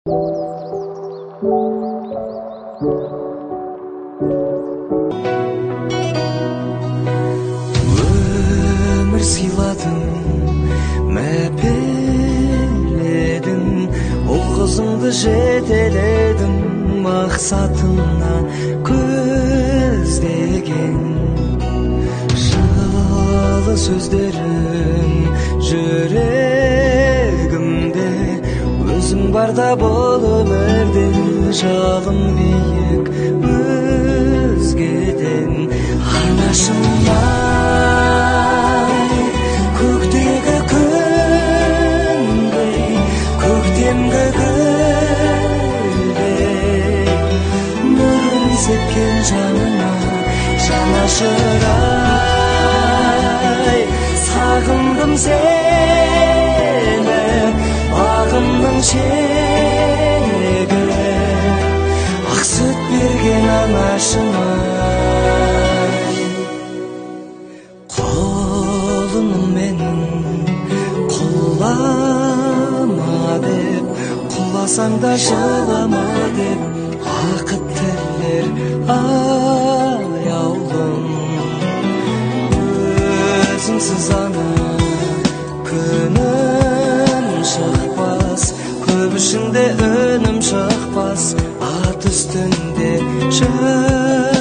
Өмір сыйладың, мәпеледің, ұл қызыңды жетеледің, мақсатына көздеген. Жылы сөздерің жүрегімде, өзің барда бұл өмірде жалын биік өзгеден. Анашым ай, көктегі күндей, көктемгі гүлдей, нұрын сепкен жаныма жанашыр ай, сағындым сені, бағымның шегі, ақ сүт берген анашым ай. Құлыным менің, құлама деп, құласаң да жылама деп, бақыт тілер аяулым. Өзіңсіз ана күнім шықпас, көп ішінде үнім шықпас, ат үстінде жыр.